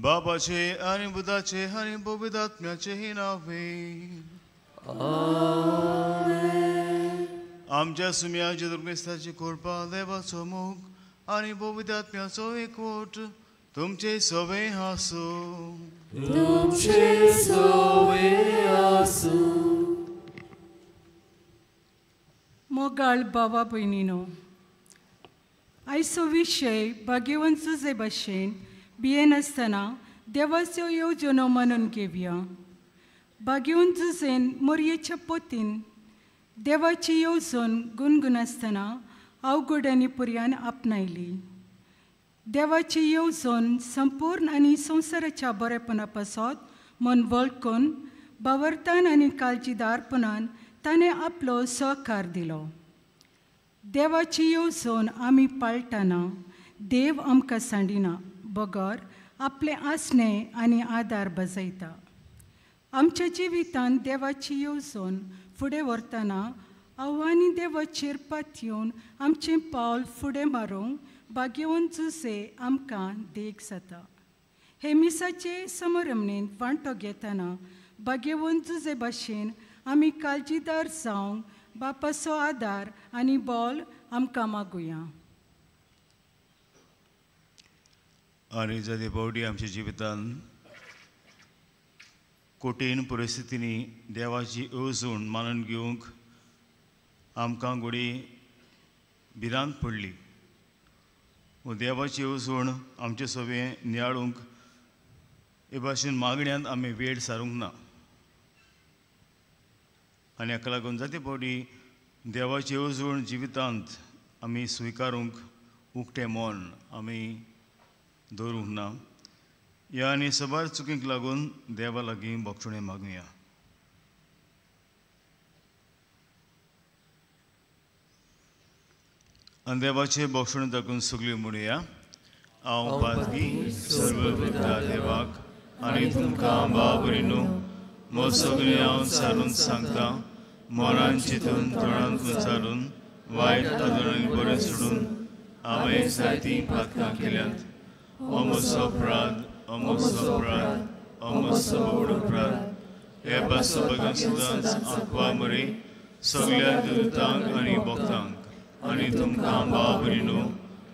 बाबाचे आनी बुधाचे आनी पवित्र नावे आमच्या सुम्याच्या दुर्गेस्ताची कृपा देवाचो मोग आनी पवित्र आत्म्याचो एकवट तुमचे सवे आसूं. तुमचे सवे आसूं. मोगाळ बाबा भयणीनो, आयचो विशय भाग्यवंत जुजे भाशेन भियेनासतना देवाच्यो येवजणो मानून घेवया. भाग्यवंत जुजेन मोरयेच्या पोतीन देवाची येवजण गुणगुणासतना अवघड आनी पुर्यान आपणायली. देवाची येवजण संपूर्ण आनी संवसाराच्या बरेपणा पासत मन वळखून बावरतान आनी काळजीदारपणान ताणें आपलो सहकार दिलो. देवाची येवजण आमी पाळटना देव आमकां सांडिना बगर आपलें आसणें आनी आदार बजयता. आमच्या जिवितांत देवाची येवजण फुडें व्हरतना आव्हानी देवाचेर पातयेवन आमचें पावल फुडें मारूंक भाग्यवंत जुजे आमकां देख जाता. हे मिसाचे समारंभेंत वांटो घेतना भाग्यवंत जुजे भाशेन आमी काळजीदार जावंक बापाचो आदार आनी बोल आमकां मागुया. आनी जाते फावटी आमच्या जिवितांत कठीण परिस्थितींनी देवाची येवजण मानून घेवंक आमकां घोडी भिरांत पडली. देवाची येवजण आमचे सगळें नियाळूंक हे भाशेन मागण्यांत आमी वेळ सारूंक ना आनी हाका लागून जाते फावटी देवाची येवजण जिवितांत आमी स्विकारूंक उक्तें मन आमी दवरूंक ना. ह्या आनी सबार चुकींक लागून देवा लागीं बक्षणें मागुया. आनी देवाचें बक्षणें दाखोवन सगळीं म्हणुया. हांव पातकी सर्वपिता देवाक आनी तुमकां बाबरिनू म्हज सगळें हांव सारून सांगता, मनान चिंतून तोंडान उच्चारून वायट आदरांनी बरें सोडून हांवें जायतीं पातकां केल्यांत. अमोसो अपराध, अमोसो अपराध, अमोसो व्हड अपराध. हे पासो सदांच आंकवा मरे सगळ्या दुतांक आनी भक्तांक आनी तुमकां बाबरिनू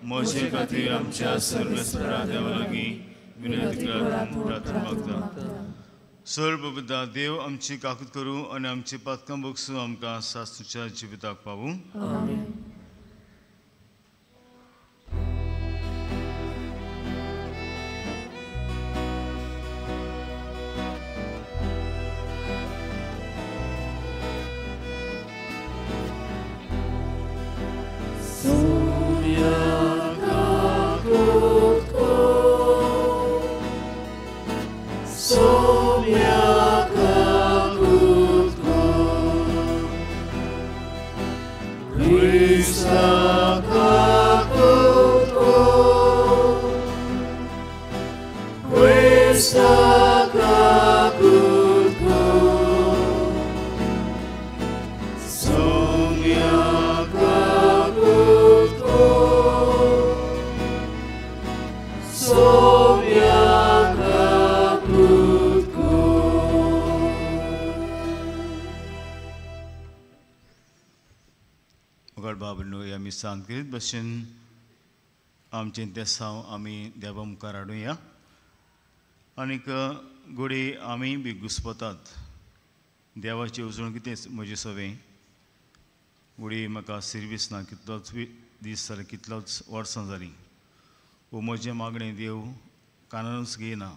म्हजे खातीर आमच्या सर्वेस्परा देवा लागीं विनंती करात प्रार्थना मागता. सर्वपिता देव आमची काकूत करूं आनी आमची पातकां बगसूं आमकां सासुच्या जिविताक पावूं. सांत करीत भशेन आमचें तेसांव आमी देवा मुखार हाडुया आनीक घडये आमी बी घुस्पतात. देवाची येवजण कितें म्हजें सवें घडये म्हाका सिर्वीस ना, कितलोच दीस जाले, कितलोच वर्सां जालीं वो म्हजें मागणें देव कानानूच घेयना.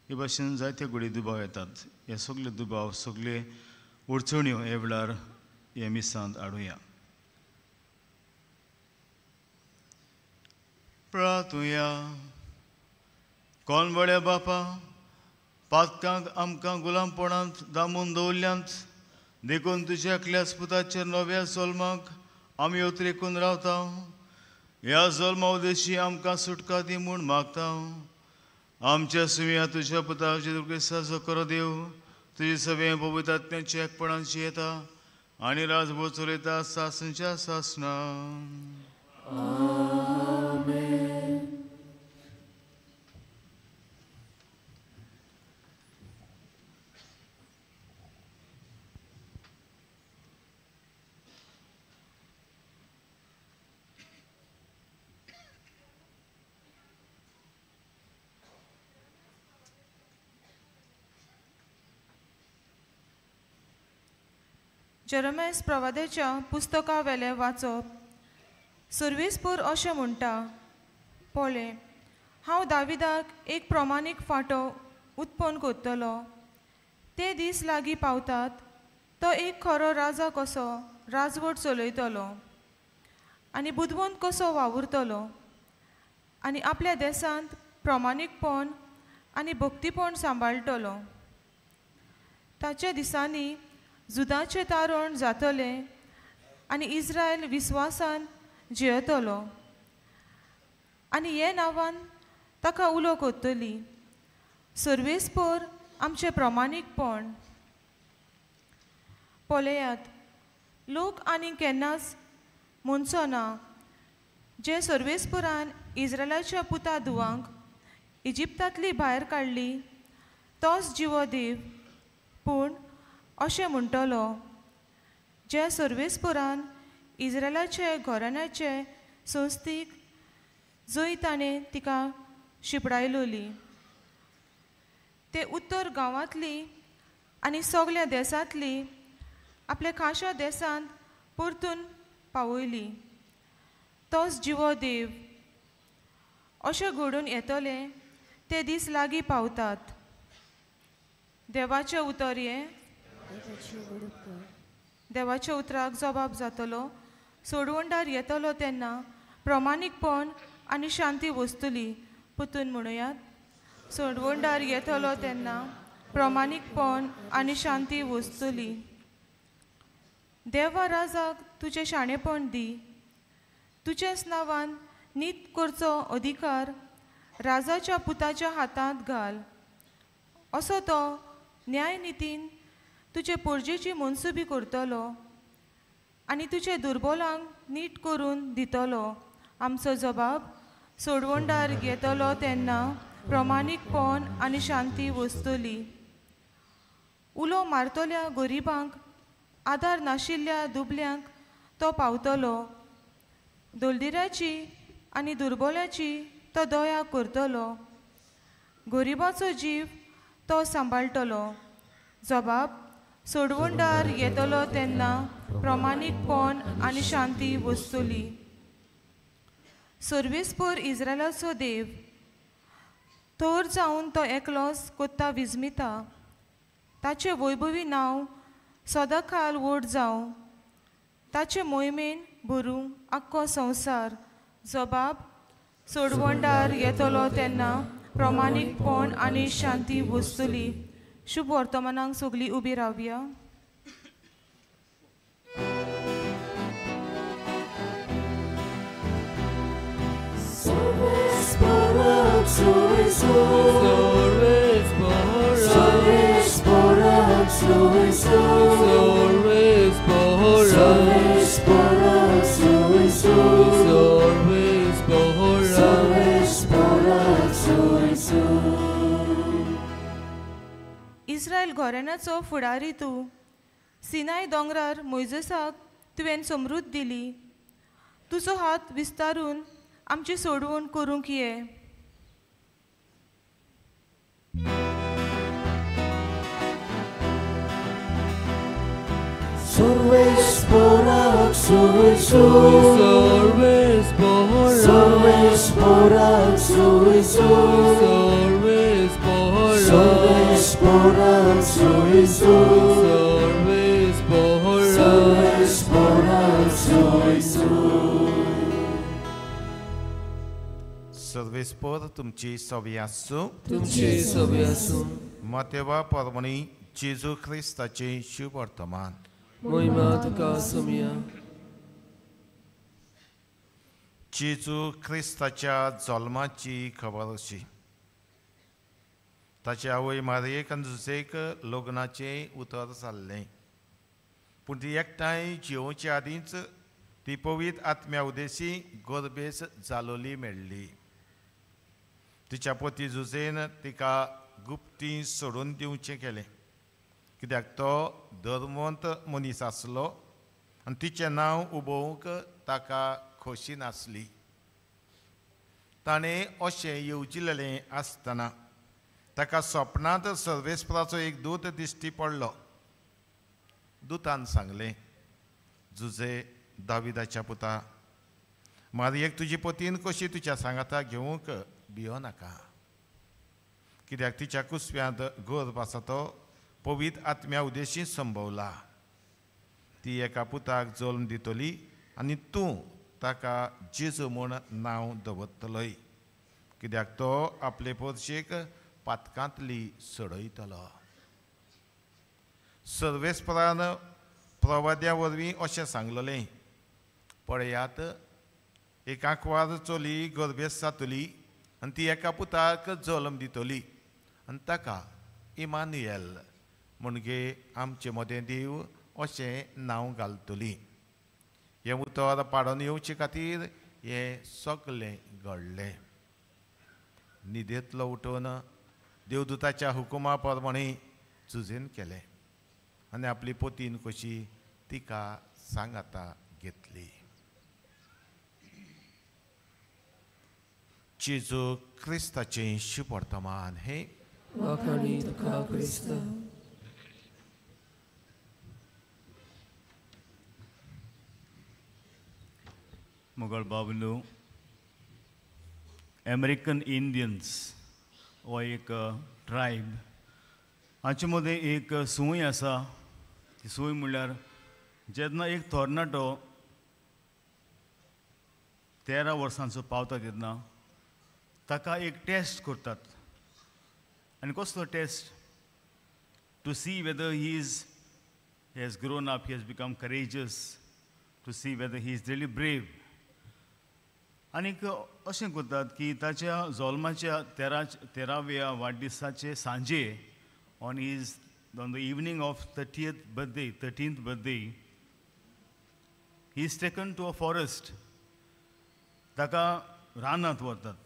हे भाशेन जायते घडये दुबाव येतात. हे सगळे दुबाव सगळे अडचण्यो हे वेळार हे मिसांत हाडुया. प्रातुया. कोण बड्या बापा पातकांक आमकां गुलामपणांत दामून दवरल्यांत देखून तुज्या एकल्याच पुताच्या नव्या जल्माक आमी अत्रेकून रावता. ह्या जल्मा उदेशी आमकां सुटका दी म्हूण मागता. आमच्या सुव्या तुज्या पुताचे दुर्गेसाचो करो देव तुजे सगळें पवित्र एकपणांची येता आनी राजभर चलयता सासणच्या सासणा. जेरेमियास प्रवाद्याच्या पुस्तका वेलें वाचप. सुर्वेसपूर अशें म्हणटा, पळय हांव दाविदाक एक प्रमाणीक फांटो उत्पन्न करतलो. ते दीस लागीं पावतात, तो एक खरो राजा कसो राजवट चलयतलो आनी बुदवंत कसो वावुरतलो आनी आपल्या देशांत प्रमाणीकपण आनी भक्तीपण सांबाळटलो. ताच्या दिसांनी जुदाचें तारण जातलें आनी इस्रायल विस्वासान जियेतलो आनी हे नांवान ताका उलो करतली. सर्वेस्पर आमचें प्रमाणीकपण. पळयात, लोक आनी केन्नाच म्हणचो ना जे सर्वेस्परान इस्रायलाच्या पुता धुवांक इजिप्तांतली भायर काडली तोच जिवो देव, पूण अशें म्हणटलो जे सर्वेस्परान इस्रायलाचे घराण्याचे संस्थीक जंय ताणें तिका शिपडायलोली. ते उत्तर गांवांतली आनी सगल्या देसांतली आपल्या खाशा देसांत परतून पावयली तोच जिवो देव. अशें घडून येतलें ते दीस लागीं पावतात. देवाचें उतर हें. देवाच्या उतराक जबाब जातलो. सोडवणदार येतलो तेन्ना प्रमाणीकपण आनी शांती वसतली. पुतून म्हणुयात, सोडवणदार येतलो तेन्ना प्रमाणीकपण आनी शांती वसतली. देवा राजाक तुजें शाणेपण दी, तुजेच नांवान नीत करचो अधिकार राजाच्या पुताच्या हातांत घाल. असो तो न्यायनितीन तुजे पोरजेची मनसुबी करतलो आनी तुजे दुर्बोलांक नीट करून दितलो. आमचो जबाब सोडवणदार येतलो तेन्ना प्रमाणीकपण आनी शांती वसतली. उलो मारतल्या गरिबांक आदार नाशिल्ल्या दुबल्यांक तो पावतलो. दलदिराची आनी दुर्बोल्याची तो दया करतलो. गरिबाचो जीव तो सांबाळटलो. जबाब सोडवणदार येतलो तेन्ना प्रमाणीकपण आनी शांती वसतली. सर्वेस्पर इस्रायलाचो देव थोर जावन तो एकलोच कोत्ता विजमिता. ताचें वैभवी नांव सदांकाल व्हड जावं. ताचे मोहिमेन भरूं आख्खो संवसार. जबाब सोडवणदार येतलो तेन्ना प्रमाणीकपण आनी शांती वसतली. शुभ वर्तमानाक सगळीं उबी रावया. इस्रायल घराण्याचो फुडारी तूं, सिनाय दोंगरार मोयजेसाक तुवें समृद्ध दिली. तुजो हात विस्तारून आमची सोडवण करूंक ये. सर्वेस्पराक सोय सर्वेस्पराक सोय सर्वेस्पराक सोय सर्वेस्पराक सोय. सर्वेस्पर तुमची सवी आसूं. तुमची सवी आसूं. मातेवा परमणी जेजू ख्रिस्ताचे शुभवर्तमान. महिमा तुका सोमया. जेजू ख्रिस्ताच्या जल्माची खबर अशी. ताचे आवय मारयेक आनी जुजेक लग्नाचें उतर जाल्लें, पूण ती एकठांय जियोवचे आदींच ती पवित्र आत्म्या उदेशी गर्भेस जालोली मेळ्ळी. तिच्या पती जुजेन तिका गुप्ती सोडून दिवचें केलें, कित्याक तो धर्मवंत मनीस आसलो आनी तिचें नांव उबोवंक ताका खोशी नासली. ताणें अशें येवजिलेलें आसतना ताका सपनांत सर्वेस्पराचो एक दूत दिश्टी पडलो. दुतान सांगलें, जुजे दाविदाच्या पुता, मारयेक तुजी पतीन कशी तुज्या सांगाता घेवंक भियो नाका, कित्याक तिच्या कुसव्यांत गर्भ आसा तो पवित्र आत्म्या उदेशी संभवला. ती एका पुताक जल्म दितली आनी तूं ताका जेजू म्हूण नांव दवरतलोय, कित्याक तो आपले पोरशेक पातकांतली सोडयतलो. सर्वेस्परान प्रवाद्या वरवीं अशें सांगलेलें, पळयात एक आंकवार चली गर्भेस्त जातली आनी ती एका पुताक जल्म दितली आनी ताका इमानुएल म्हणजे आमचे मदें देव अशें नांव घालतली. हें उतर पाडून येवचे खातीर हें सगलें घडलें. न्हिदेंतलो उठून देवदूताच्या हुकुमा प्रमाणे जुजेन केलें आनी आपली पोतीन कशी तिका सांगाता घेतली. जेजू क्रिस्ताचें शुभवर्तमान हें. वाखाणी तुका क्रिस्त. मोगल बाबलो, अमेरिकन इंडियन्स हो एक ट्रायब, हाचे मदें एक संवय आसा. ती संवय म्हणल्यार जेन्ना एक तरणाटो 13 वर्सांचो पावता तेन्ना ताका एक टेस्ट करतात. आनी कसलो test? To see whether he is he has grown up, he has become courageous, to see whether he is really brave. आनीक अशें करतात की ताच्या जल्माच्या 13व्या वाडदिसाचे सांजे, on is on the evening of 30th birthday, 13th birthday, he is taken to a forest. ताका रानांत व्हरतात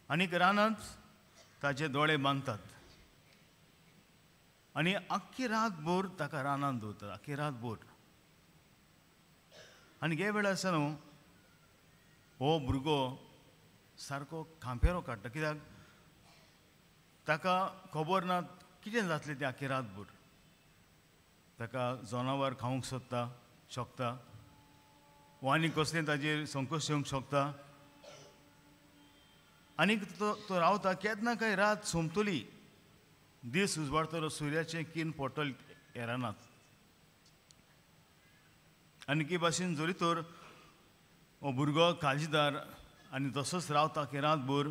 आनीक रानांत ताचे दोळे बांदतात आनी आख्खी रातभर ताका रानांत दवरतात, आख्खी रातभर. आनी हे वेळार आसा न्हू, हो भुरगो सारको खांपेरो काडटा, कित्याक ताका खबर ना कितें जातलें तें आख्खी रातभर. ताका जनावर खावंक सोदता शकता वा आनी कसलें ताजेर संकश्ट येवंक शकता. आनीक तो रावता केन्ना काय रात सोंपतली, दीस उजवाडतलो, सुर्याचें किरण पडटलें हे रानांत. आनी की भाशेन जरी तर हो भुरगो काळजीदार आनी तसोच रावता की रातभर.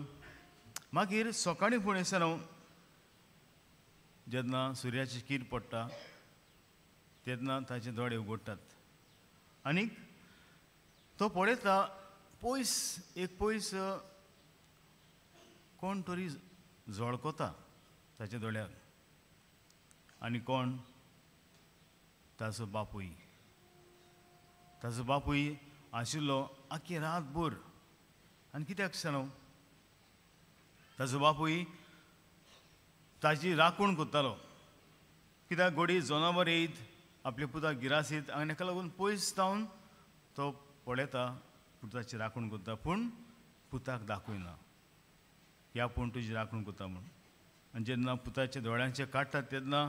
मागीर सकाळीं फुडें आसतना न्हू, जेन्ना सुर्याची कीर पडटा तेन्ना ताचे दोळे उगडटात आनीक तो पळयता पयस एक पयस कोण तरी झळकता ताच्या दोळ्याक. आनी कोण? ताचो बापूय. ताचो बापूय आशिल्लो आख्खी रातभर. आनी कित्याक सांगू, ताचो बापूय ताची राखण करतालो, कित्याक घोडी जनावर येयत आपल्या पुताक गिरासीत आनी ताका लागून पयस जावन तो पळयता पुताची राखण करता पूण पुताक दाखयना की आपूण तुजी राखण करता म्हूण. आनी जेन्ना पुताच्या दोळ्यांचे काडटात तेन्ना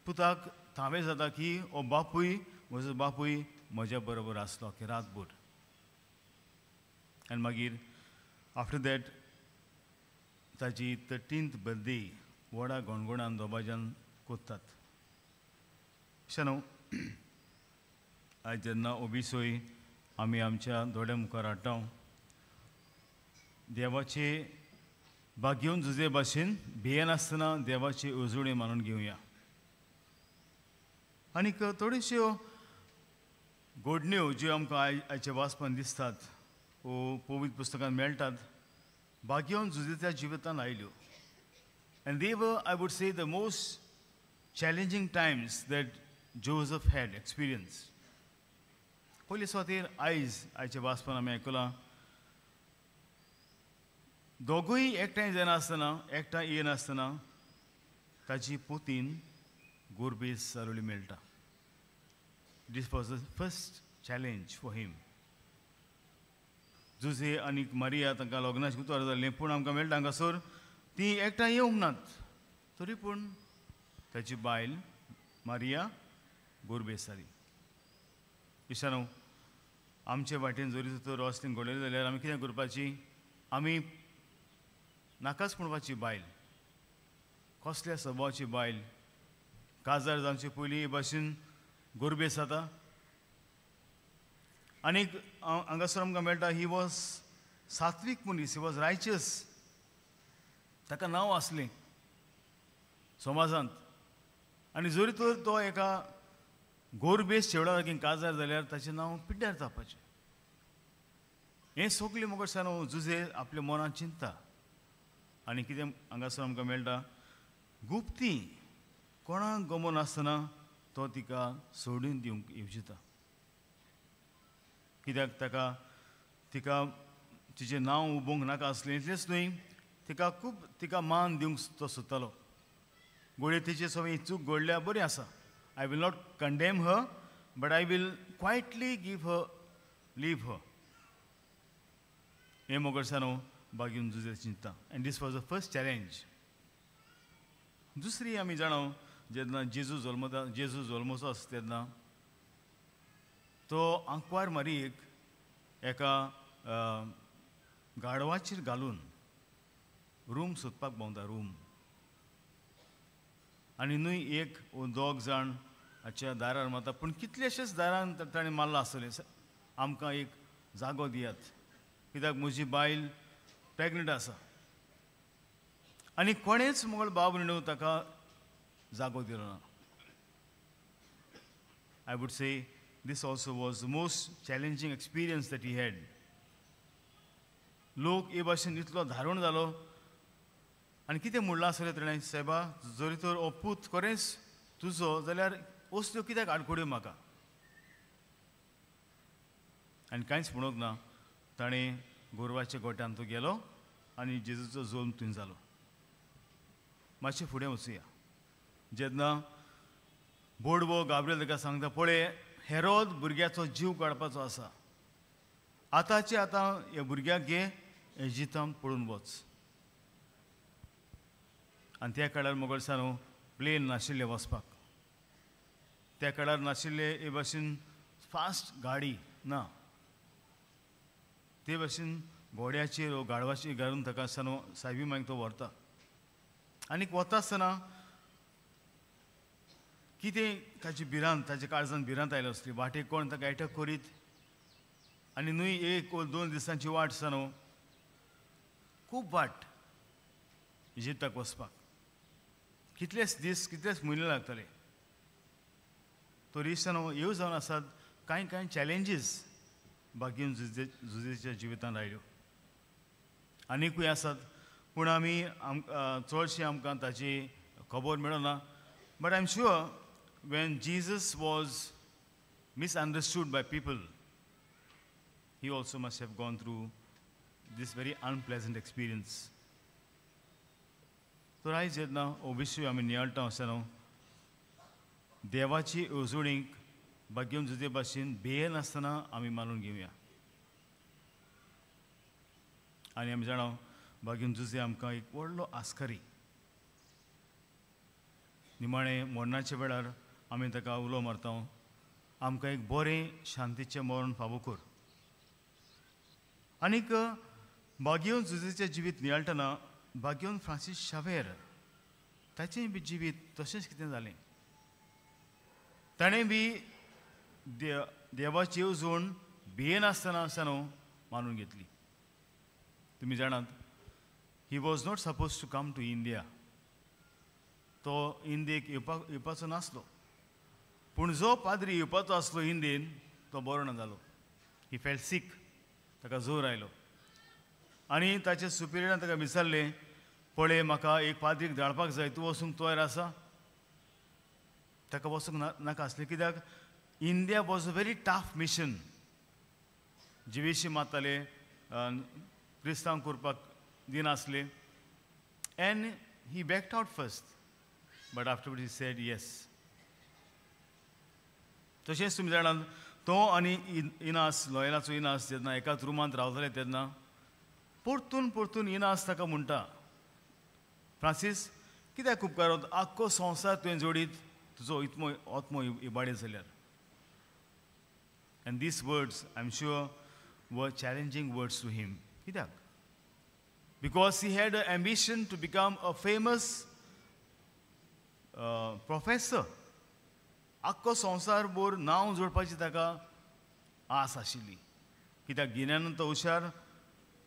पुताक थावें जाता की हो बापूय म्हजो बापूय म्हज्या बरोबर आसलो की रातभर. आनी मागीर आफ्टर that ताजी 13th birthday व्हडा गणगणान दोबाज्यान कोत्तात. शनो आयज जेन्ना ओबिसोय आमी आमच्या दोळ्या मुखार हाडटा देवाचे भाग्योवन जुजे भाशेन भियेनासतना देवाची उजवणी मानून घेवया. आनीक थोड्योश्यो घडण्यो ज्यो आमकां आयच्या वाचपान दिसतात वो पवित्र पुस्तकान मेळटात भाग्योवन जुजेच्या जिवितान आयल्यो. And they were, I would say, the most challenging times that Joseph had experienced. पयले सुवातेर आयज आयच्या वाचपान आमी आयकलां दोगूय एकठांय जायनासतना एकठांय येनासतना ताची पोतीन गोरबेस जालोली मेळटा. This was the first challenge for him. Jose आनी मारिया तांकां लग्नाचें उतर जाल्लें पूण आमकां मेळटा हांगासर ती एकठांय येवंक नात तरी पूण ताची बायल मारिया गोरबेस जाली. इशानो आमचे वाटेन जरी तर असलें घडलें जाल्यार आमी कितें करपाची? आमी नाकाच म्हणपाची बायल कसल्या स्वभावाची बायल काजार जावचे पयलीं हे भाशेन गोरबेस जाता. आनीक हांगासर आमकां मेळटा he was सात्वीक मनीस, he was रायचस, ताका नांव आसलें समाजांत. आनी जरी तर तो एका गोरबेस शेवडा लागीं काजार जाल्यार ताचें नांव पिड्ड्यार जावपाचें. हें सगलें मगो न्हू जुजे आपल्या मनान चिंतता. आनी कितें हांगासर आमकां मेळटा गुप्ती कोणाक गमो नासतना तो तिका सोडून दिवंक येवजिता. कित्याक ताका तिका तिचें नांव उबोवंक नाका आसलें इतलेंच न्हय तिका खूब तिका मान दिवंक तो सोदतालो. घडये तिचे सगळी चूक घडल्या बरी आसा, I will not condemn her but I will quietly give her leave her. हें मोगरसा न्हू बागीन Jose चिंतता. And this was the first challenge. दुसरी आमी जाणा जेन्ना जेजू जल्मता, जेजू जल्मचो आसता तेन्ना तो आंकवार मारयेक एका गाडवाचेर घालून रूम सोदपाक भोंवता रूम. आनी न्हय एक दोग जाण हाच्या दारार मारता पूण कितलेशेच दारान ताणें मारलां आसतलें आमकां एक जागो दियात कित्याक म्हजी बायल प्रेग्नंट आसा. आनी कोणेच मोगळ बाब न्हू ताका जागो दिलो ना. I would say this also was the most challenging experience that he had. लोक हे भाशेन इतलो धारण जालो आनी कितें म्हणलां आसलें ताणें सायबा जरी तर हो पूत खरेंच तुजो जाल्यार असल्यो कित्याक आडखळ्यो म्हाका. आनी कांयच म्हणूंक ना ताणें गोरवाच्या गोट्यान तो गेलो आनी जेजूचो जल्म थंय जालो. मातशें फुडें वचुया. जेन्ना बोडवो गाब्रियल ताका सांगता पळय हेरोद भुरग्याचो जीव काडपाचो आसा, आतांचे आतां ह्या भुरग्याक घे इजिप्तांत पळून वच. आनी त्या काळार मोगलसा न्हू प्लेन नाशिल्लें वचपाक, त्या काळार नाशिल्ले हे भाशेन फास्ट गाडी ना, ते भाशेन घोड्याचेर वो गाडवाचेर घालून ताका आसतना न्हू सायबी मागीर तो व्हरता. आनीक वता आसतना कितें ताची भिरांत ताच्या काळजान भिरांत आयली आसली वाटेक कोण ताका एटक करीत आनी न्हय एक वो 2 दिसांची वाट आसा न्हू खूब वाट इजिप्ताक वचपाक कितलेच दीस कितलेच म्हयने लागतले. तरी आसतना न्हू ह्यो जावन आसात कांय कांय चॅलेंजीस बागीन जुजेच्या जिवितांत आयल्यो. आनिकूय आसात पूण आमी चडशी आमकां ताची खबर मेळना. But I am sure when Jesus was misunderstood by people, he also must have gone through this very unpleasant experience. तर आयज जेन्ना हो विशय आमी नियाळटा आसतना देवाची येवजणीक भाग्यम जुजे भाशेन भियेनासतना आमी मानून घेवया. आनी आमी जाणा बागीन जुजे आमकां एक व्हडलो आस्कारी. निमाणें मरणाच्या वेळार आमी ताका उलो मारता, आमकां एक बरें शांतीचें मरण फावो कर. आनीक बागियोन जुजेचें जिवीत नियाळटना बागियोन फ्रांसीस शावेर ताचें बी जिवीत तशेंच कितें जालें. ताणें बी देवाची येवजण भियेनासतना आसतना मानून घेतली. तुमी जाणात, he was not suppose to come to India. तो इंडियेक येवपाचो नासलो, पूण जो पाद्री येवपाचो आसलो इंडियेन तो बरो ना जालो. ही फेल्ट सीक, ताका जोर आयलो आनी ताचे सुपिरियरान ताका विचारलें, पळय म्हाका एक पाद्रीक धाडपाक जाय, तूं वचूंक तयार आसा? ताका वचूंक नाका आसलें, कित्याक India was a very tough mission. जिवेशी मारताले, क्रिस्तांव करपाक दिनासले. And he backed out first, but afterward he said yes. तशेंच तुमी जाणात, तो आनी इनास, लॉयलाचो इनास जेन्ना एकाच रुमांत रावताले तेन्ना परतून परतून इनास ताका म्हणटा, फ्रांसीस कित्याक उपकारत, आख्खो संवसार तुवें जोडीत, तुजो इतमो आत्मो इबाडे जाल्यार. And these words, I am sure, were challenging words to him. कित्याक? Because he had an ambition to become a famous professor. आख्खो संवसार भर नांव जोडपाची ताका आस आशिल्ली, कित्याक गिन्यानान तो हुशार,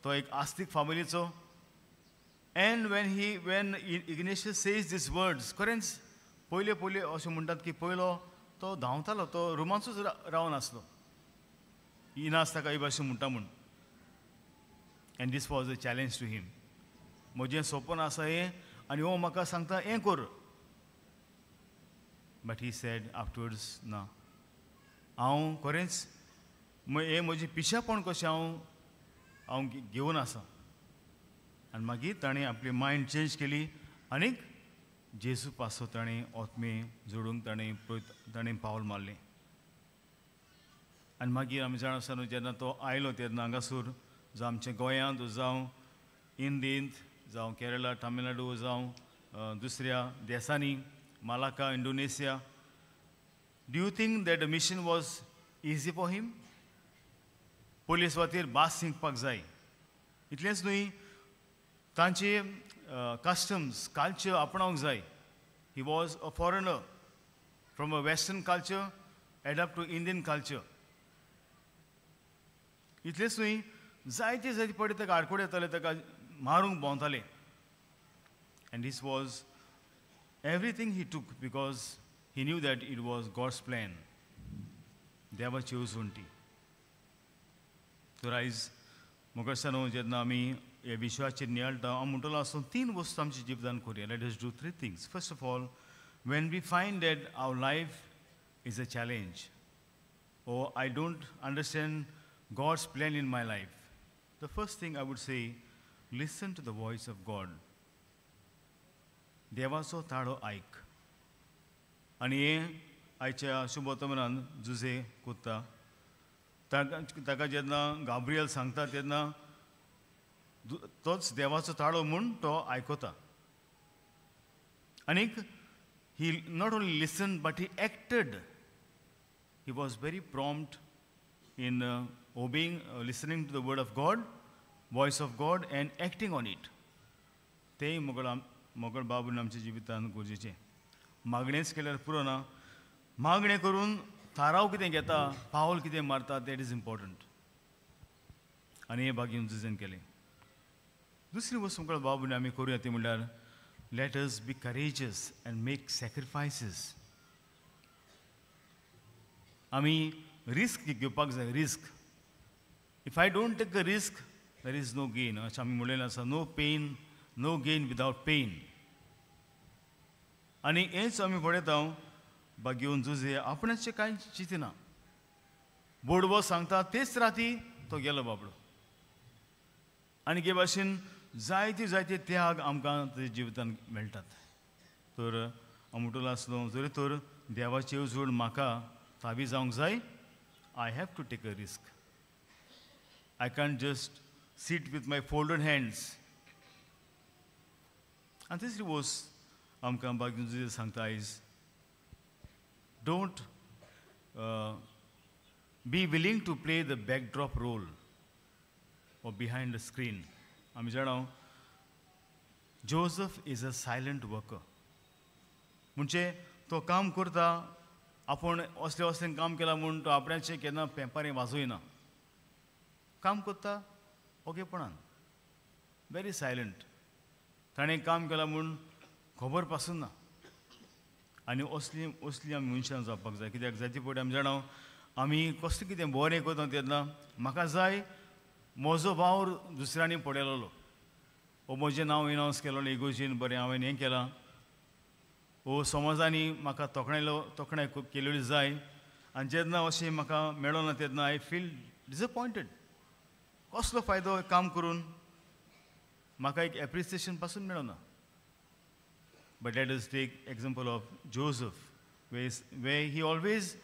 तो एक आस्तीक फामिलीचो. And when Ignatius says these words, खरेंच पयले पयले अशें म्हणटात की पयलो तो धांवतालो, तो रुमांतूच रावन आसलो. इनास ताका हे भाशेन म्हणटा म्हूण. And this was a challenge to him. म्हजें सपन आसा हें आनी हो म्हाका सांगता हें कर. बट he said afterwards, ना, हांव खरेंच हें म्हजें पिशेपण कशें हांव घेवन आसा. आनी मागीर ताणें आपली मायंड चेंज केली आनीक जेजू पासो ताणें ओतमे जोडूंक ताणें पावल मारलें. आनी मागीर आमी जाणा आसा न्हू, जेन्ना तो आयलो तेन्ना हांगासर, जावं आमच्या गोंयांत, जावं इंदींत, जावं केरळा, तामिळनाडू, जावं दुसऱ्या देसांनी, Malacca, Indonesia. Do you think that the mission was easy for him? पयले सुवातेर भास शिकपाक जाय, इतलेंच न्हय तांचे कस्टम्स, कल्चर आपणावंक जाय. He was a foreigner from a western culture adapt to Indian culture. इतलेंच न्हय जायते जायते पडे ताका आडकोडे येताले, ताका मारूंक भोंवताले. And this was everything he took because he knew that it was God's plan. देवाची येवजण ती. तर आयज म्हाका दिसता न्हू, जेन्ना आमी ह्या विश्वाचेर नियाळटा, हांव म्हणटलो आसूं तीन वस्तू आमच्या जिवितान करुया. Let us do three things. First of all, when we find that our life is a challenge, or I don't understand God's plan in my life, the first thing I would say, listen to the voice of God. देवाचो ताळो आयक. आनी हें आयच्या शुभवर्तमानान जुजे कोत्ता. ताका जेन्ना Gabriel सांगता तेन्ना तोच देवाचो ताळो म्हूण तो आयकता. आनीक he not only listen but he acted. He was very prompt in obeying, listening to the word of God, voice of God, and acting on it. तेंय मोगळ बाबून आमच्या जिवितान गरजेचें. मागणेंच केल्यार पुरो ना, मागणें करून थाराव कितें घेता, पावल कितें मारता, that is important. आनी हें बागीन जुजेन केलें. दुसरी वस्तू मोगळ बाबून आमी करुया ती म्हणल्यार, let us be courageous and make sacrifices. आमी रिस्क घेवपाक जाय. Risk, if I don't take a risk there is no gain. अशें आमी म्हणलेलें आसा, no pain no gain without pain. आनी हेंच आमी पळयता, बागेवन जुजे आपणाचें कांय चिंतना, बोडवो सांगता तेच राती तो गेलो बाबडो. आनी हे भाशेन जायते जायते त्याग आमकां ते जिवितान मेळटात. तर हांव म्हणटलो आसलो, जरी तर देवाची येवजण म्हाका फावी जावंक जाय, I have to take a risk. I can't just sit with my folded hands. आनी तिसरी वस्त आमकां बागीन सांगता आयज, don't be willing to play the backdrop role or behind the screen. आमी जाणा Joseph is a silent worker. म्हणजे तो काम करता, आपूण असलें असलें काम केलां म्हूण तो आपणाचें केन्ना पेंपारें वाजयना. काम करता ओगेपणान, व्हेरी सायलंट. ताणें काम केलां म्हूण खबर पासून ना. आनी असली असली आमी मनशां जावपाक जाय. कित्याक जायते फावटी आमी जाणा आमी कसलें कितें बरें करता तेन्ना म्हाका जाय म्हजो वावर दुसऱ्यांनी पळयलेलो, ओ म्हजें नांव एनावन्स केलो इगोर्जेन, बरें हांवें हें केलां, ओ समाजांनी म्हाका तोखणायलो, तोखणाय केलेली जाय. आनी जेन्ना अशें म्हाका मेळना तेन्ना I feel disappointed. कसलो फायदो काम करून, म्हाका एक एप्रिसिएशन पासून मेळना. But let us take example of Joseph, where he always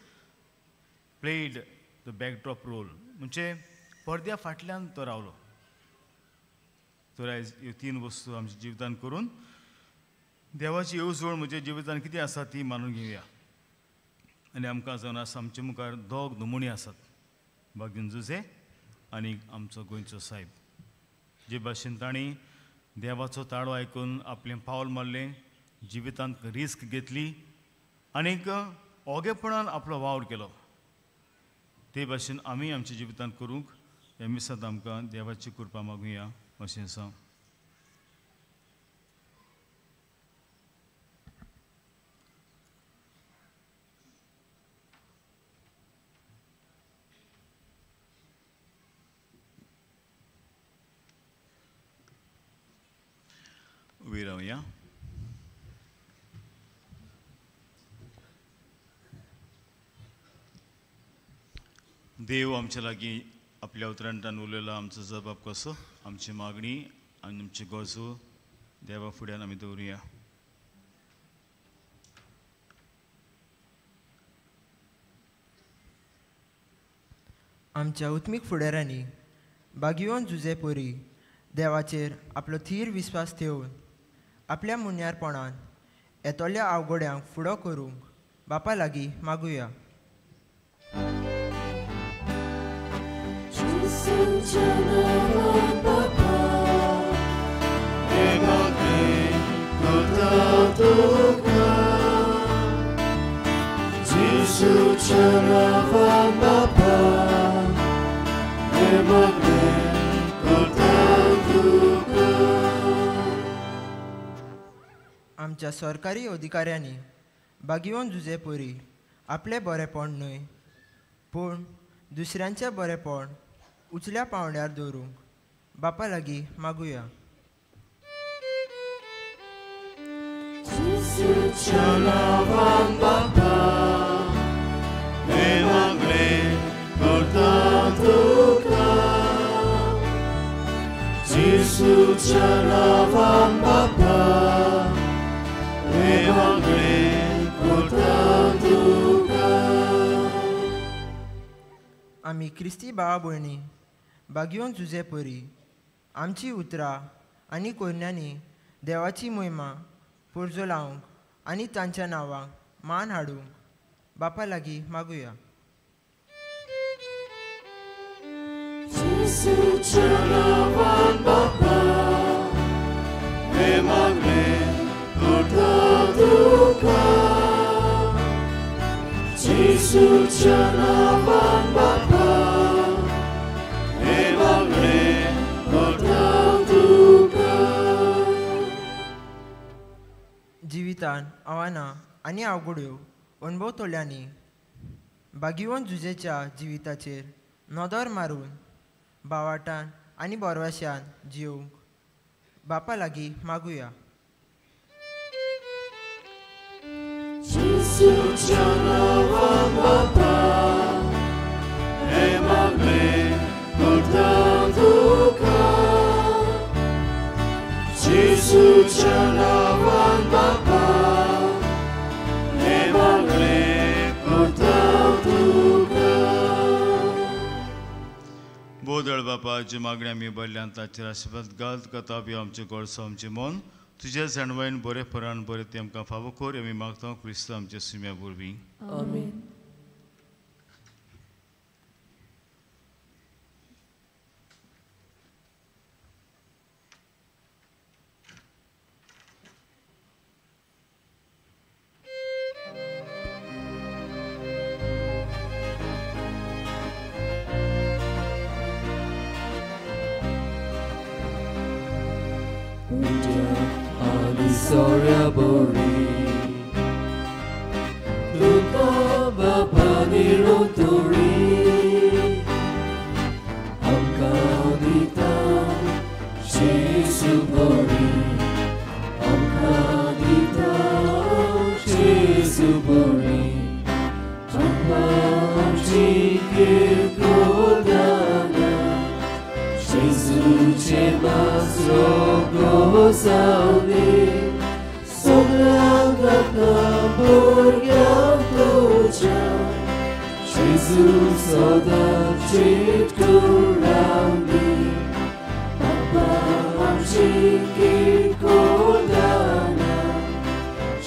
played the backdrop role. म्हणजे पडद्या फाटल्यान तो रावलो. तर आयज ह्यो तीन वस्तू आमच्या जिवितान करून देवाची येवजण म्हज्या जिवितान कितें आसा ती मानून घेवया. आनी आमकां जावन आसा आमचे मुखार दोग नमुने आसात, बागीन जुझे आनी आमचो गोंयचो सायब. जे भाशेन तांणी देवाचो ताळो आयकून आपलें पावल मारलें, जिवितांत रिस्क घेतली आनीक ओगेपणान आपलो वावर केलो, ते भाशेन आमी आमच्या जिवितांत करूंक ह्या मिसांत आमकां देवाची कृपा मागुया अशें आसा. उबी रावया. देव आमच्या लागीं आपल्या उतरांतल्यान उलयला. आमचो जबाब कसो, आमची मागणी आनी आमची गरजो देवा फुड्यान आमी दवरुया. आमच्या उत्मीक फुडाऱ्यांनी बागियोन जुझे पोरी देवाचेर आपलो थीर विस्वास ठेवन आपल्या मुन्यारपणान येतल्या आवगड्यांक फुडो करूंक बापा लागीं मागुया. आमच्या सरकारी अधिकाऱ्यांनी बागियोन जुझे पोरी आपलें बरेपण न्हय पूण दुसऱ्यांचें बरेपण उचल्या पावंड्यार दवरूंक बापा लागीं मागुया. आमी क्रिस्ती भावा भयणी बागियोन जुझे परी आमची उतरां आनी कोरण्यांनी देवाची मोहिमा पुर्जोलावंक आनी तांच्या नांवाक मान हाडूंक बापा लागीं मागुया. जिवितान आव्हानां आनी आवगड्यो अणभवतल्यांनी बागियोन जुझेच्या जिविताचेर नदर मारून बावाटान आनी बोरवाश्यान जियोवंक बापा लागीं मागुया. बोदळ बापाचे मागणी आमी बरल्यान ताचेर आशिर्वाद घाल तुका तापयो आमचें गोडसो आमचें मन तुज्या जाणवायन बरें परान बरें तें आमकां फावो कर आमी मागता क्रिस्त आमच्या सुम्या वरवीं. आमेन. Sorabori Tuka Bapa Niroturi Amkadita Jesubori Amkadita Jesubori Papa Amchikir Kodana Jesu Chemasro Gosaudi Jesus sada chitkurandi Papa amchikir kodana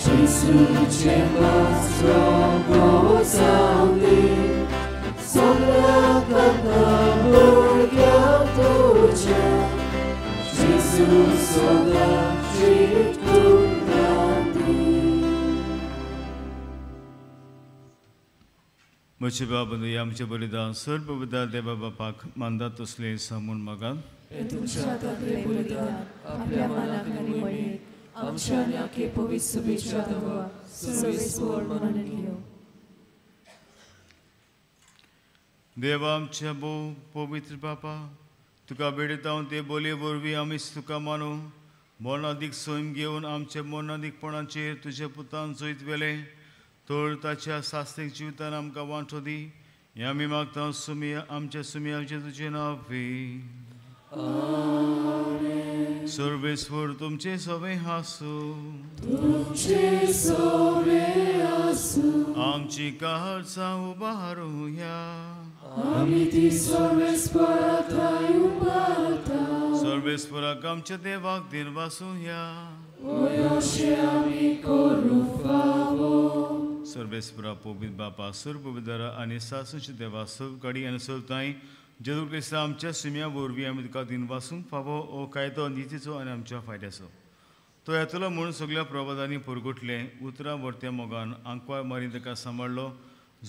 Jesus chemasro gosaudi Sogra kata burgyatocha Jesus sada chitkurandi. म्हजे बाबा आमचें बलिदान सर्व बलिदान देवा बापाक मानतात तसलें सामून मागात. तुमच्या हातांतलें बलिदान आपल्या मनाक आनी मयेक आमच्या आनी आखे पवित्र सभेच्या देवा सर्वेस्पर मानून घेवं. देवा आमच्या भोव पवित्र बापा तुका भेटयता ते बोलये वरवीं आमी तुका मानू मोनादीक सैम घेवन आमच्या मोनादीकपणाचेर तुज्या पुतान जैत व्हेलें तर ताच्या सास्त्रीक जिवितान आमकां वांटो दी हें आमी मागता सुमिया आमच्या सुमियाचें तुजें नांव. सर्वेस्पर तुमचें सवें आसूं. आमची काळजां उबारुया. सर्वेस्पराक आमच्या देवाक दिनवासुया. सर्वेस्परा पवित्र बापा सर्वविदरा आनी सासूच्या देवा सर्व गाडी आनी सर्व जेजू क्रिस्ता आमच्या सुम्या वरवीं आमी तुका दिनवासूंक फावो हो कायदो नितीचो आनी आमच्या फायद्याचो तो येतलो म्हूण सगळ्या प्रवादांनी परगटलें उतरां व्हरत्या मोगान आंकवार मारीन ताका सांबाळ्ळो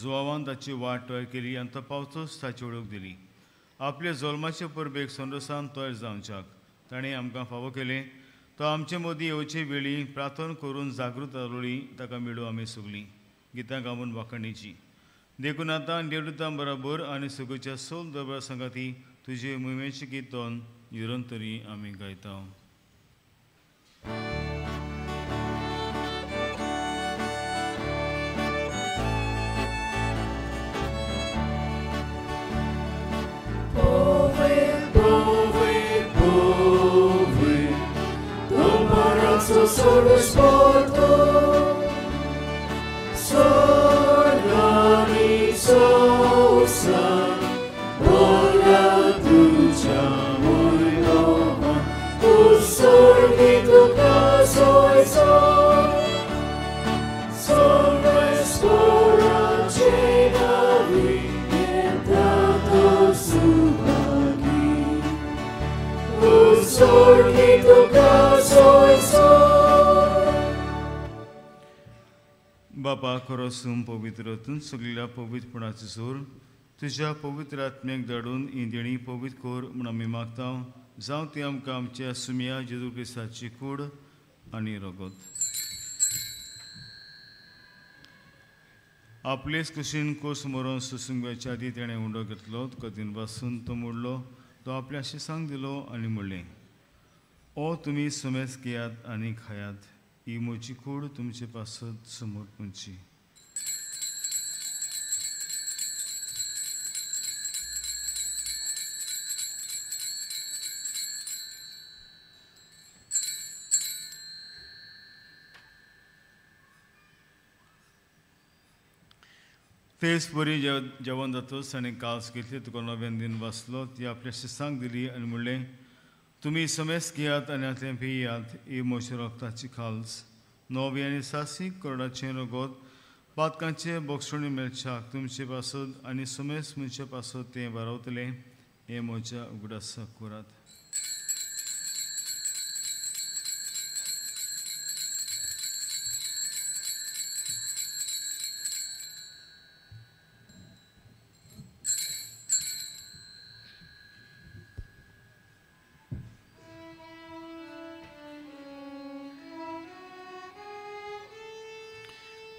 जुवावान ताची वाट तयार केली आनी तो पावतोच ताची वळख दिली. आपल्या जल्माचे परबेक संडोसान तयार जावच्याक ताणें आमकां फावो केलें. तो आमचे मदीं येवचे वेळी प्रार्थना करून जागृत आरोळी ताका मेळूं आमी सगळीं गितां गावन वाखाणीची. देखून आतां देवदूतां बराबर आनी सगळच्या सोल दरबार संगाती तुजे मोहिमेचें कीर्तन निरंतरी आमी गायता. Solo sporto, sorgani sosa, ora tuja moinova, usorgi tu caso e so, solo spora cenavi, etato subagi, usorgi tu caso e so. बापा खरो सूम पवित्र तूं सगळ्या पवित्रपणाचो सूर तुज्या पवित्र आत्म्याक धाडून ही देणी पवित्र कर म्हूण आमी मागता. जावं ती आमकां आमच्या सुम्या जेजू क्रिस्ताची कूड आनी रगत. आपलेच कुशीन कोस मरोन सोसूंक आदी ताणें उंडो घेतलो तुका दिनवासून तो मोडलो तो आपल्या शिसांक दिलो आनी म्हणलें, ओ तुमी सुमेस घेयात आनी खायात, ही म्हजी कूड तुमचे पासत समर्पणची. तेच परी जेवण जातच आनी काल्स घेतली, तुका नव्यान दिन वाचलो, ती आपल्या शिसांक दिली आनी म्हणलें, तुमी समेस घेयात आनी हातलें पियात, ही म्हज्या रक्ताची खाल्स, नवी आनी सासी करोडाचें रगत पातकांचे बोगसणी मेळच्याक तुमचे पासत आनी समेस मनशा पासत तें बारावतलें, हें म्हज्या उगडासाक करात.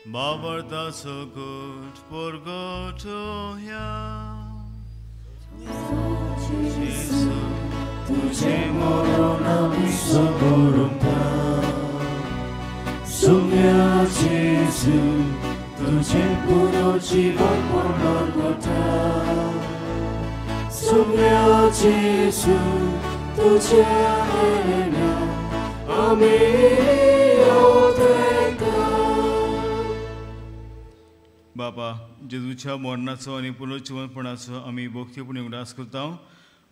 बाबर्ताचो गोट पोरगोटोया जेजू तुझे मरण आमी सबरुंता, सुम्या जेजू तुझे पुनर्जीवन पुनर्गता, सुम्या जेजू तुझे येण्या आमी बापा, जेजूच्या मरणाचो आनी पुनर्जिवनपणाचो आमी भक्तीपूर्ण उगडास करता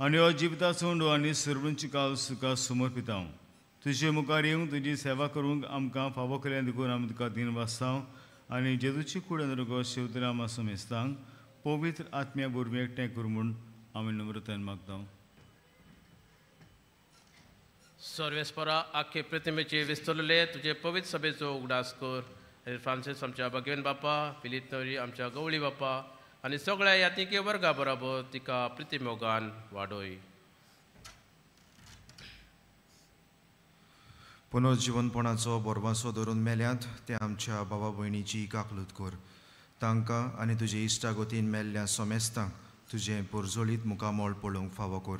आनी हो जिविताचो उंडो आनी सर्वांची काल तुका समर्पिता. तुजे मुखार येवंक तुजी सेवा करूंक आमकां फावो केल्या देखून आमी तुका दिन वाचता आनी जेजूची कूड आनी रगत शेवतल्या आमा समेस्तांक पवित्र आत्म्या वरवीं एकठांय कर म्हूण आमी नम्रतायेन मागता. सर्वेस्परा आख्खे प्रतिमेचे विस्तरले तुजे पवित्र सभेचो उगडास कर. आनी फ्रांसीस आमच्या भगवेन बापा, फिलीप नोरी आमच्या गवळी बापा आनी सगळ्या यात्रिके वर्गा बराबर तिका प्रितीमोगान वाडोय. पुनर्जिवनपणाचो बोरवासो धरून मेल्यात ते आमच्या बाबा भयणीची काकलूत कर. तांकां आनी तुजे इश्टागतीन मेल्ल्या सोमेस्तांक तुजें पोरजोळीत मुखामळ पळोवंक फावो कर.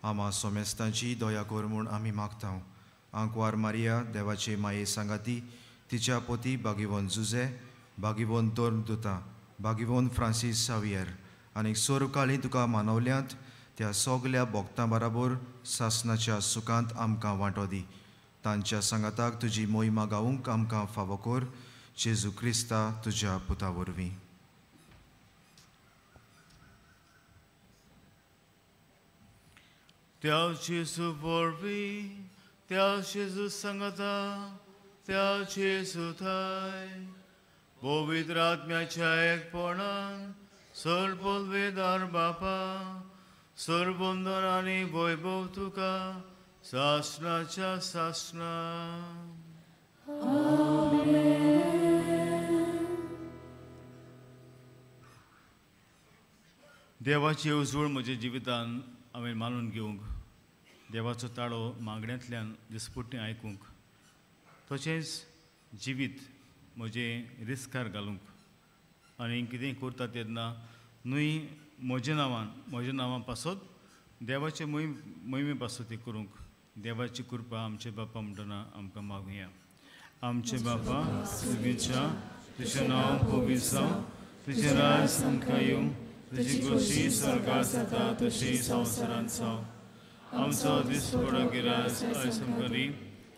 आमा सोमेस्तांची दया कर म्हूण आमी मागता. आंकवार मारिया देवाचे माये सांगाती तिच्या पोती बागीवन जुजे, बागीवन धर्मदुता, बागीवन फ्रांसीस सावियर आनी सर्वकाळी तुका मानवल्यांत त्या सगल्या भक्तां बराबर सासनाच्या सुखांत आमकां वांटो दी. तांच्या सांगाताक तुजी मोहिमा गावूंक आमकां फावो कर. जेजू क्रिस्ता तुज्या पुता वरवीं. त्या जेजू वरवीं, त्या जेजू सांगाता, त्या जेजू थाय पवित्र आत्म्याच्या एकपणान सर्ववेदार बापा, सर्वंदन आनी वैभव तुका सासनाच्या सासना. देवाची येवजण म्हज्या जिवितान हांवें मानून घेवंक, देवाचो ताळो मागण्यांतल्यान दिसपट्टें आयकूंक, तशेंच जिवीत म्हजें रिस्कार घालूंक आनी कितें करता तेन्ना न्हय म्हज्या नांवान, म्हज्या नांवां पासत देवाचे मोहिमे पासत तें करूंक देवाची कृपा आमचे बापा म्हणटना आमकां मागुया. आमचे बापा सुगीच्या, तुजें नांव पवित्र जावं, तुजें राज आमकां येवं, तुजी खोशी स्वर्गार जाता तशी संवसारांत जावं. आमचो दिसपडो गिरास आयज आमकां दी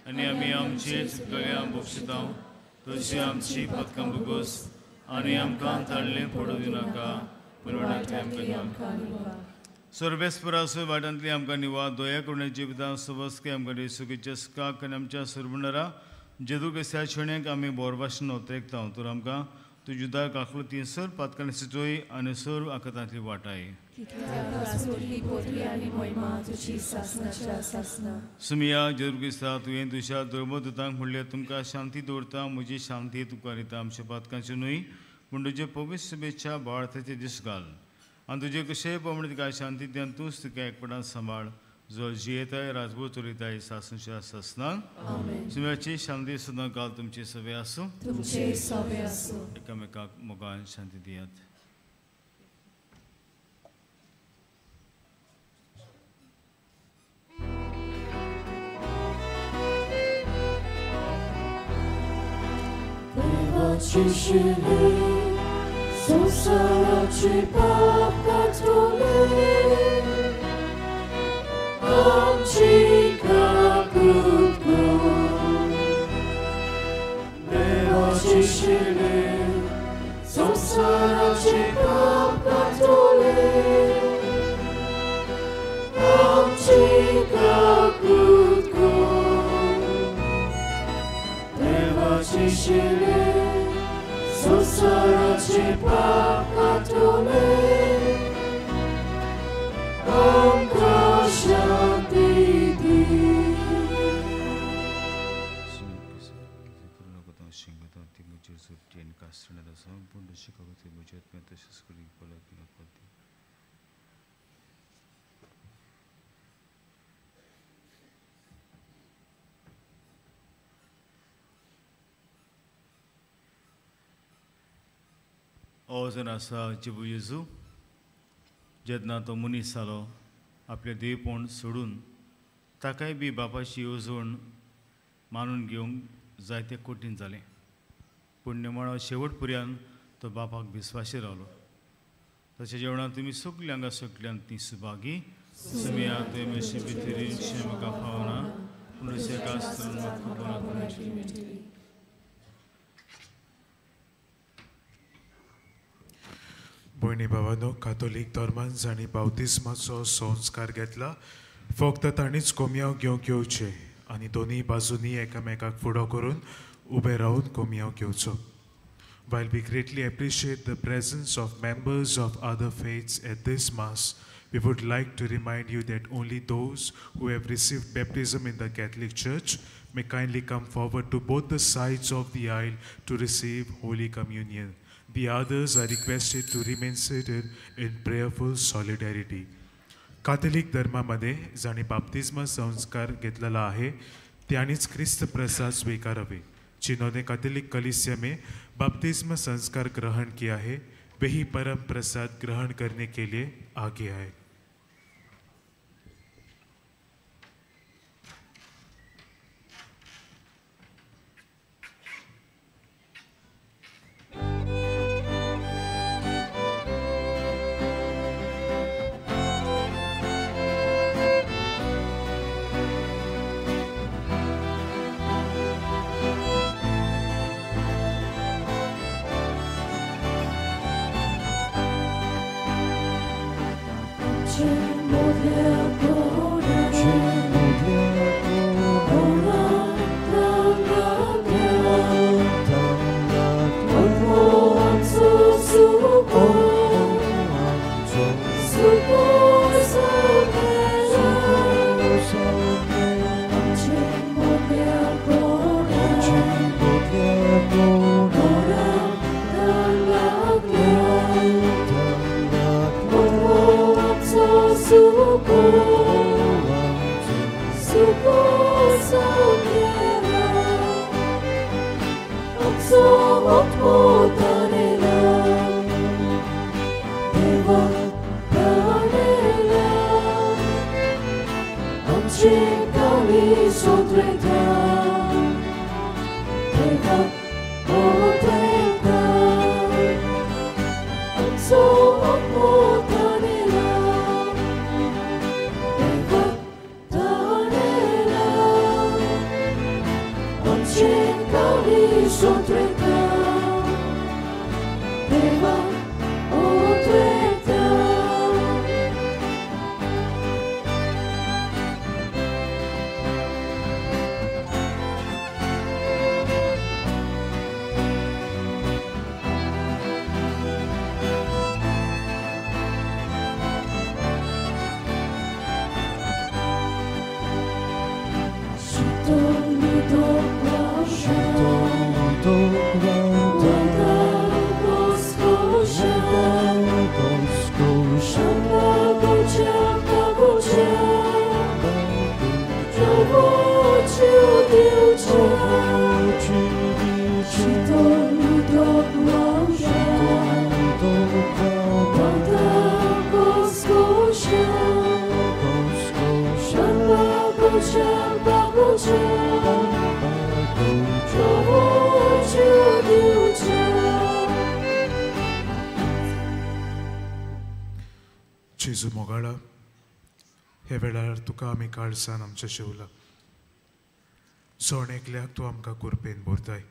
आनी आमी आमचे चुकल्या बक्षिता तशी आमची पदकां भोगोस आनी आमकां ताडलें पडूं दिनाका, पूण वाटांतली आमकां निवा. सर्वेस्परासो वाटांतली आमकां निवा, दया करुणे जिवितां सुबस्के आमकां दी सुखीच्या सुखाक आनी आमच्या सुरबुंडरा जेदू क्रिस्ता शेण्याक आमी बोरभाशेन ओतरेकता. तर आमकां तुजी दार काकलुती सर पातकांनी सुचोय आनी सर्व आकातांतली वाटाय. सुमिया जेजू क्रिस्ता, तुवें तुज्या धर्मदूतांक म्हणलें, तुमकां शांती दवरता, म्हजी शांती तुमकां दिता. आमच्या पातकांची न्हय पूण तुजे पवित्र शुभेच्छा बाळथाचे दीस घाल आनी तुजे कशेय प्रमाणे तुका शांती दी आनी तूंच तुका एकपणान सांबाळ, जो जियेताय राजभर चलयताय सासनाच्या सासनाक. सुम्याची शांती सदां काल तुमचे सवे आसूं. एकामेकाक मोगान शांती दियात. संवसाराची पाप कातले, आमची काकूत कर. देवाची शिले संवसाराची संसाराचे पाप काडटले आमची काकूत कर देवाचे शिले संसाराचे पाप काडटले आमकां शांती दी. अजून आसा जिबू जेजू जेन्ना तो मनीस जालो आपलें देवपण सोडून ताकाय बी बापाची येवजण मानून घेवंक जायते कठीण जालें पूण निमाणो शेवट पर्यंत तो बापाक विस्वाशी रावलो. तशें जेवणां तुमी सगळीं हांगा सगळ्यान ती सुभागी सुमया तुवें भितरी म्हाका फावना पूण भयणी भावानो, कातोलीक धर्मान जांणी बावतिस्माचो संस्कार घेतला फक्त तांणीच कोमयांव घेवंक येवचें आनी दोनूय बाजूंनी एकामेकाक फुडो करून उबे रावन कोमयांव घेवचो. While we greatly appreciate the presence of members of other faiths at this Mass, we would like to remind you that only those who have received baptism in the Catholic Church may kindly come forward to both the sides of the aisle to receive Holy Communion. The others are requested to remain seated in prayerful solidarity. Catholic धर्मामध्ये जांणी बाप्तिस्मा संस्कार घेतलेला आहे त्यांनीच ख्रिस्त प्रसाद स्वीकारावे. जिन्होंने Catholic कलीसिया में बपतिस्मा संस्कार ग्रहण किया है वही परम प्रसाद ग्रहण करने के लिए आगे आए. जेजू मोगाळा, हे वेळार तुका आमी काळसान आमच्या शेवला जण एकल्याक तूं आमकां कुरपेन भरताय.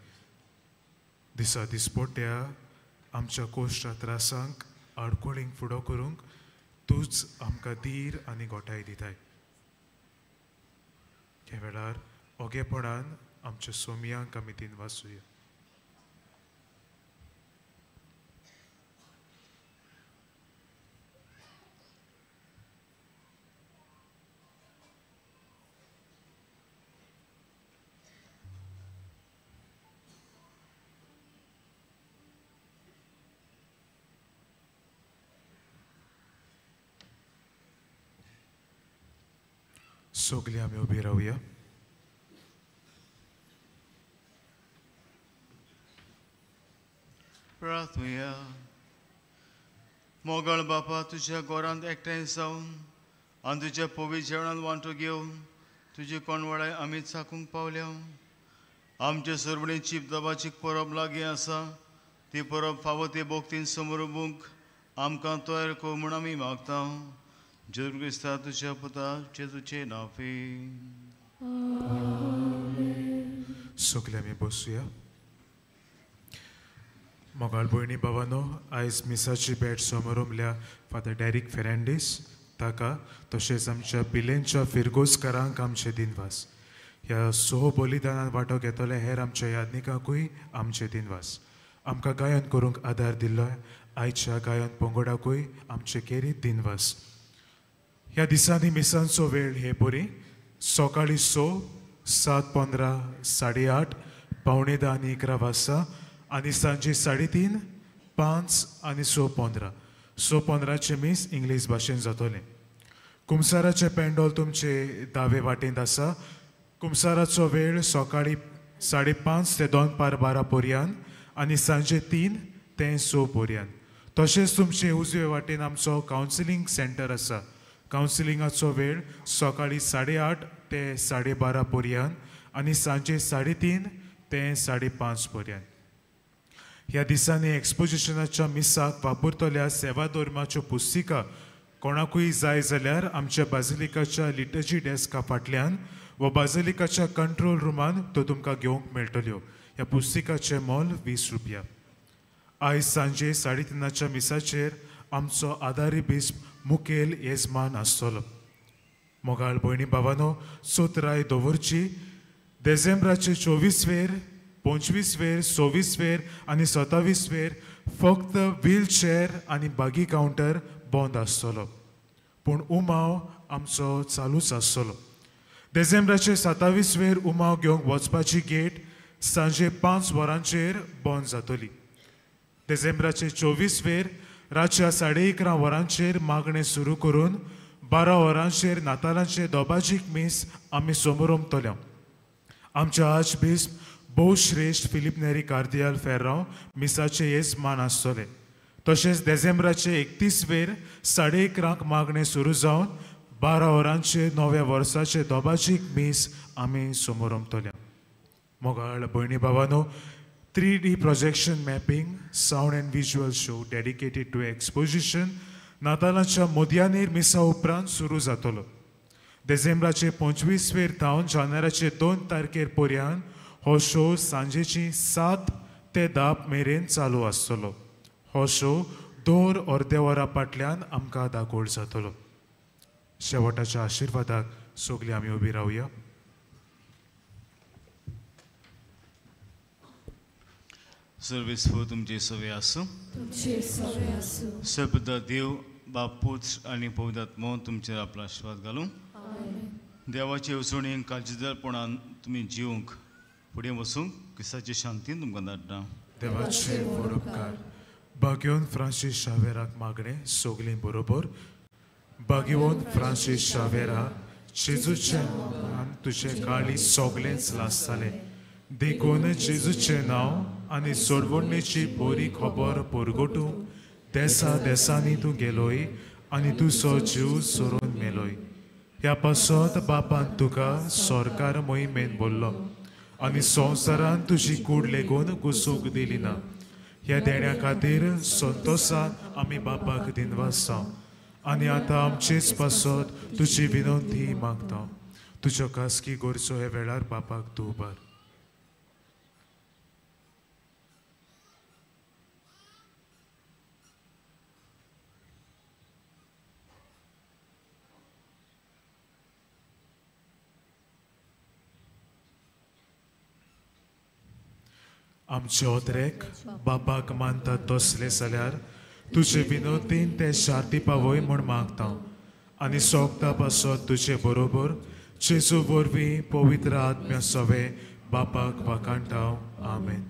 दिसा दिसपोट्या आमच्या कोश्टा त्रासांक आडकोळींक फुडो करूंक तूंच आमकां धीर आनी गोठाय दिताय. ह्या वेळार ओगेपणान आमच्या सोमयांक आमी दिनवासुया. सगळीं आमी उबी रावया. प्रार्थुया. मोगाळ बापा, तुज्या घरांत एकठांय जावन आनी तुज्या पवित्र जेवणांत वांटो घेवन तुजी कोणवाडाय आमी चाकूंक पावल्या. आमचे सरवणी चिपदबाची परब लागीं आसा, ती परब फावो ते भक्तीन समरुबूंक आमकां तयार कर म्हूण आमी मागता. जेजू क्रिस्ता तुज्या पुता जेजूचे नांवी. सगळे आमी बसुया. मोगाळ भयणी भावानो, आयज मिसाची भेट समोरमल्या फादर डॅरीक फेर्नांडीस ताका तशेंच आमच्या बिलेंच्या फिरगोजकारांक आमचे दिनवास. ह्या 6 बलिदानांत वांटो घेतले हेर आमच्या यादनिकांकूय आमचे दिनवास. आमकां गायन करूंक आदार दिल्लो आयच्या गायन पंगडाकूय आमचे खेरीत दिनवास. ह्या दिसांनी मिसांचो वेळ हे परी सकाळीं 6, 7:15, 8:30, 9:45 आनी 11 वाजता आनी सांजे 3:30, 5 आनी 6:15. 6:15 मीस इंग्लीश भाशेन जातलें. कुमसाराचें पेंडोल तुमचे दावे वाटेंत आसा. कुमसाराचो वेळ सकाळीं 5:30 ते 11:45 पर्यंत आनी सांजे 3 ते 6 पर्यंत. तशेंच तुमचे उजवे वाटेन आमचो कावन्सिलींग सेंटर आसा. कावन्सिलिंगाचो वेळ सकाळीं 8:30 ते 12:30 पर्यंत आनी सांजे 3:30 ते 5:30 पर्यंत. ह्या दिसांनी एक्सपोजिशनाच्या मिसाक वापरतल्या सेवा धर्माच्यो पुस्तिका कोणाकूय जाय जाल्यार आमच्या बाजिलिकाच्या लिटर्जी डेस्का फाटल्यान वा बाजिलिकाच्या कंट्रोल रुमान त्यो तुमकां घेवंक मेळटल्यो. ह्या पुस्तिकाचें मोल 20 रुपया. आयज सांजे 3:30 मिसाचेर आमचो आदारी बिस्प मुखेल येजमान आसतलो. मोगाळ भयणी भावानो, चोत्राय दवरची. देझेंब्राचे 24वेर, 25वेर, 26वेर आनी 27वेर फक्त व्हीलचेअर आनी बागी कावंटर बंद आसतलो, पूण उमाव आमचो चालूच आसतलो. देझेंब्राचे 27वेर उमाव घेवंक वचपाची गेट सांजे 5 वरांचेर बंद जातली. देझेंब्राचे 24वेर रातच्या 11:30 वरांचेर मागणें सुरू करून 12 वरांचेर नातालांचे दोबाजीक मीस आमी समोरमतल्या. आमच्या आर्चबिस्प भोवश्रेश्ठ फिलीप नेरी कार्दियाल फेर्रांव मिसाचे येजमान आसतले. तशेंच देझेंब्राचे 31वेर 11:30 मागणें सुरू जावन 12 वरांचेर नव्या वर्साचे दोबाजीक मीस आमी समोरमतल्या. मोगाळ भयणी भावानो, 3D projection mapping, sound and visual show dedicated to exposition नातालांच्या मोदयानेर मिसा उपरांत सुरू जातलो. देझेंब्राचे 25वेर थावन जानेराचे 2 तारखेर पर्यंत हो शो सांजेची 7 ते 10 मेरेन चालू आसतलो. हो शो 2 अर्दे वरां फाटल्यान आमकां दाखोवड जातलो. शेवटाच्या आशिर्वादाक सगळीं आमी उबी रावया. सर्वेस्पर तुमचे सवे आसूं. सर्वदा देव बाप पुत्र आनी पवित्र आत्मो तुमचेर आपलो आशिर्वाद घालूं. देवाचे येवजणेन काळजीदारपणान तुमी जिवंक फुडें वचूंक क्रिस्ताचे शांतीन तुमकां धाडटा. देवाचे व्हड उपकार. बागेवन फ्रांसीस शावेराक मागणें सगळीं बरोबर. बागेवन फ्रांसीस शावेरा, जेजूचें नांवान तुजें काळीज सगळेंच लासतालें, देखून जेजूचें नांव आनी सोडवणेची बरी खबर परगटूंक देसा देसांनी तूं गेलोय आनी तुजो जीव सोडून मेलोय. ह्या पासत बापान तुका सरकार मोहिमेन बोल्लो आनी संवसारान तुजी कूड लेगून घुसूंक दिली ना. ह्या देण्या खातीर संतोसान आमी बापाक दिनवासा आनी आतां आमचेच पासत तुजी विनंती मागता. तुज्यो खासगी गरजो ह्या वेळार बापाक तूं उबार. आमचे ओतरेक बापाक मानतात तसले जाल्यार तुजे विनोदीन ते शार्ती पावय म्हूण मागता आनी सोगता पासत तुजे बरोबर जेजू वरवीं पवित्र आत्म्या सवे बापाक वाखाणटा. आमेन.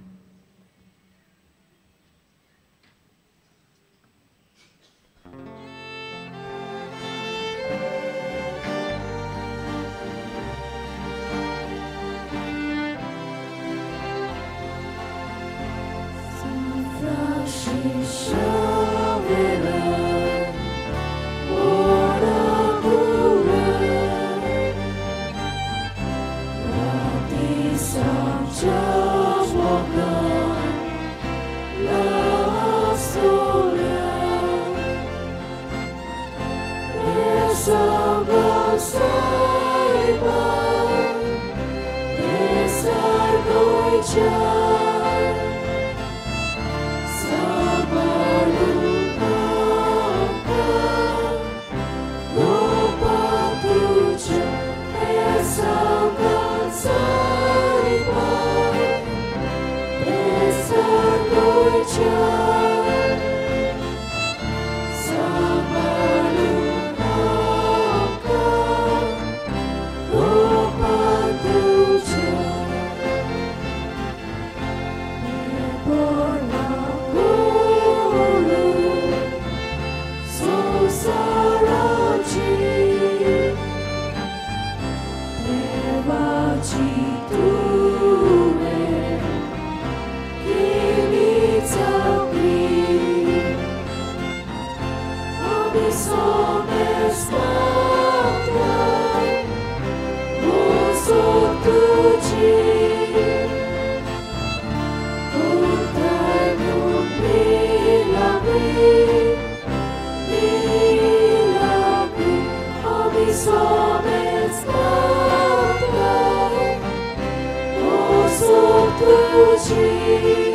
Someday.